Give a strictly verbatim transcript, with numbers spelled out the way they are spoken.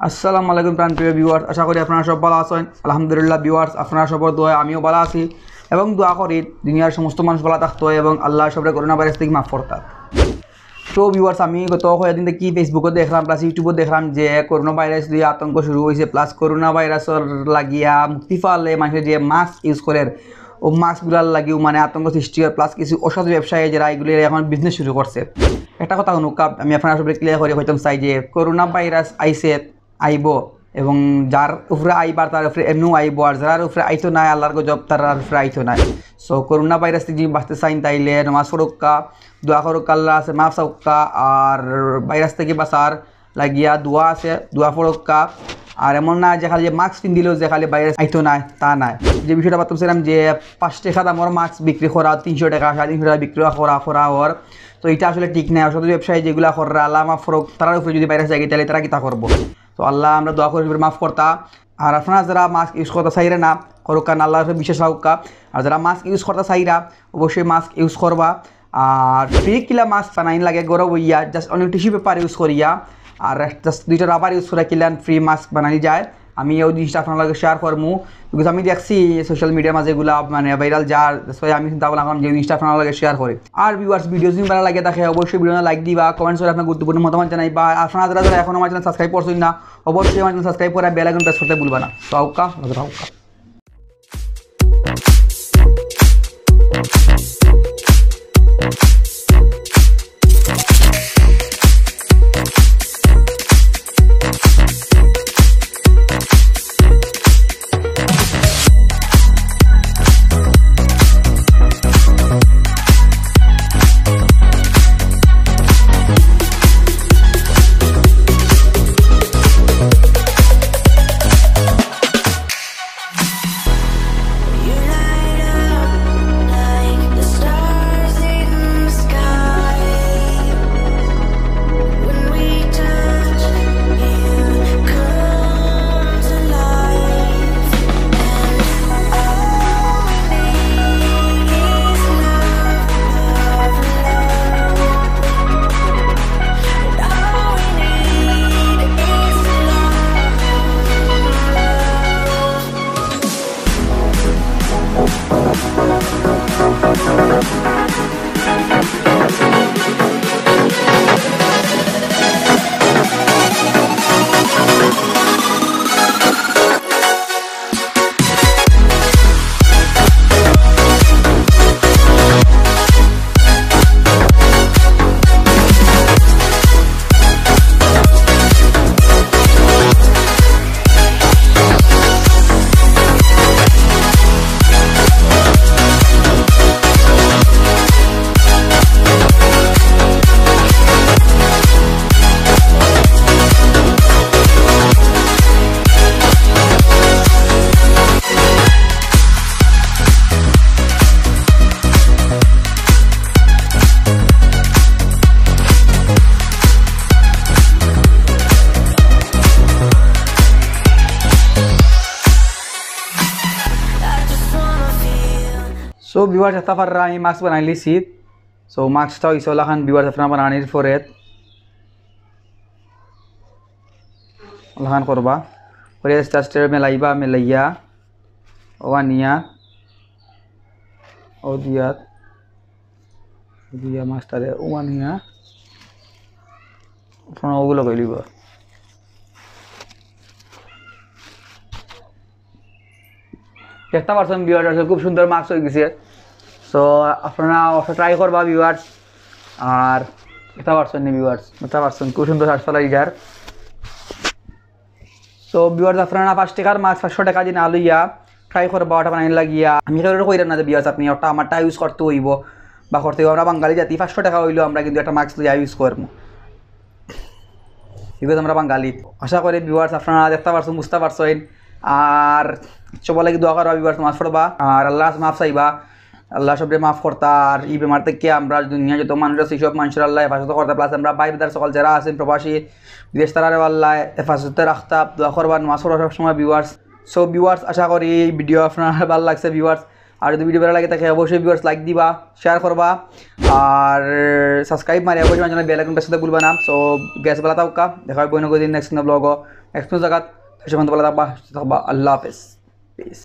আসসালামু আলাইকুম প্রাণপ্রিয় ভিউয়ার্স, আশা করি আপনারা সব ভালা আছইন। আলহামদুলিল্লাহ ভিউয়ার্স, আপনারা সবর দোয়ায় আমিও ভালা আছি এবং দোয়া করি দুনিয়ার সমস্ত মানুষ ভালা থাকতো এবং আল্লাহ সবরে করোনা ভাইরাস থাকি মাফ করতা। তো ভিউয়ার্স, আমি গত কয়েকদিন থাকি Facebook-ও দেখরাম, plus YouTube-ও দেখরাম যে করোনা ভাইরাস লইয়া আতঙ্ক শুরু অইছে, plus করোনা ভাইরাসর লাগিয়া মুক্তি পাইলে মানষে যে mask use করের, ও mask গুলার লাগিও মানে আতঙ্ক সৃষ্টি অয়, plus কিছু অসাধু ব্যবসায়ী যেরা এগুলি এখন business শুরু করছে। একটা কথা হুনুক্কা, আমি আপনারা সবরে clear করি কইতাম চাই যে করোনা ভাইরাস আইছে, আইবো, এবং যার উপরে আইবার তার উপরে এমনেউ আইবো, আর যারার উপরে আইতো নায়, আল্লাহর গজব তারার উপরে আইতো নায়। So করোনা ভাইরাস থাকি যদি বাঁচতে চাইন তাইলে নামাজ পড়উক্কা, দোয়া করউক্কা, আল্লাহর কাছে মাফ চাউক্কা, আর ভাইরাস থাকি বাঁচার লাগিয়া দোয়া আছে, দোয়া পড়উক্কা। আর এমন না যে খালি mask পিন্দিলেউ যে খালি ভাইরাস আইতো নায়, তা নায়। যে বিষয়টা বাতাম চাইরাম যে পাঁচ টেকা দামর mask বিক্রি করা তিনশো টেকা, সাড়ে তিনশো টেকা বিক্রি করা, করা অর, তো ইটা আসলে ঠিক নায়। অসাধু ব্যবসায়ী যেগুলা কররা, আল্লাহ মাফ করউক, তারার উপরে যদি ভাইরাস যায় তাইলে তারা কিতা করবো? তো আল্লাহ আমরা দোয়া করি মাফ করতা। আর আপনারা যারা mask use করতা চাইরা না, করউক্কা না, আল্লাহর উপরে বিশ্বাস রাখউক্কা। আর যারা mask use করতা চাইরা, অবশ্যই mask use করবা। আর free কিলা mask বানাইন লাগে ঘরো বইয়া, just অনেক tissue paper use করিয়া, আর just দুইটা rubber use করিয়া কিলান free mask বানানি যায়। আমি এই জিনিসটা আপনার লগে share করমু, because আমি দেখছি social media মাঝে এগুলা মানে viral যার, so আমি চিন্তা ভাবনা করলাম যে জিনিসটা আপনার লগে share করি। আর ভিউয়ার্স, ভিডিও যদি ভালা লাগে থাকে অবশ্যই ভিডিও like দিবা, comments করে আপনার গুরুত্বপূর্ণ মতামত জানাইবা। আর আপনারা যারা যারা এখনো আমার channel subscribe করছেন না, অবশ্যই আমার channel subscribe করে bell icon press করতে ভুলবা না। তো আউক্কা, নজর আউক্কা। So ভিউয়ার্স, দেখতা পাররা আমি mask বানাইলিছি। So mask টা অইছে অলাখান ভিউয়ার্স, আপনারা বানানির পরে অলাখান করবা, করিয়া আস্তে আস্তে মেলাইবা, মেলাইয়া অউ আনিয়া অউ দিয়া, দিয়া mask টারে অউ আনিয়া আপনারা অগুলো কইলিবা। দেখতা পারছইন ভিউয়ার্স, আসলে খুব সুন্দর mask অই গেছে। So আপনারা অবশ্য try করবা ভিউয়ার্স। আর দেখতা পারছইন নি ভিউয়ার্স, দেখতা পারছইন খুব সুন্দর শ্বাস ফেলাই যার। So ভিউয়ার্স, আপনারা পাঁচ টেকার mask পাঁচশো টেকা দি না লইয়া try করবা, ওটা বানাইন লাগিয়া। আমি কেউরে কইরাম না যে ভিউয়ার্স আপনি ওটা আমারটা use করতে অইবো বা করতে অইবো, আমরা বাঙালি জাতি, পাঁচশো টেকা অইলেও আমরা কিন্তু একটা mask লইয়া use করমু। Because আমরা বাঙালি। আশা করি ভিউয়ার্স আপনারা দেখতা পারছইন, বুঝতা পারছইন। আর সবার লাগি দোয়া করবা ভিউয়ার্স, নামাজ পড়বা আর আল্লাহর কাছে মাফ চাইবা। আল্লাহ সবরে মাফ করতা। আর ই বেমার থাকি আমরা দুনিয়া যত মানুষ আছি সব মানুষরে আল্লাহ হেফাজত করতা, plus আমরা ভাই বেদার সকল যেরা আছইন প্রবাসী বিদেশ তারারেও আল্লাহ হেফাজতে রাখতা। দোয়া করবা, নামাজ পড়বা সবসময় ভিউয়ার্স। So ভিউয়ার্স, আশা করি এই ভিডিও আপনার ভালা লাগছে ভিউয়ার্স। আর যদি ভিডিও ভালা লাগে থাকে অবশ্যই ভিউয়ার্স লাইক দিবা, শেয়ার করবা, আর সাবস্ক্রাইব মারি অবশ্যই আমার চ্যানেল বেল আইকন প্রেস করতে ভুলবা না। সো গাইস, ভালা থাকবা, দেখা অইবো অন্য দিন নেক্সট কোনো ব্লগো, নেক্সট কোনো জাগাত। সে পর্যন্ত ভালা থাকবা, সুস্থ থাকবা। আল্লাহ হাফেজ, পিস।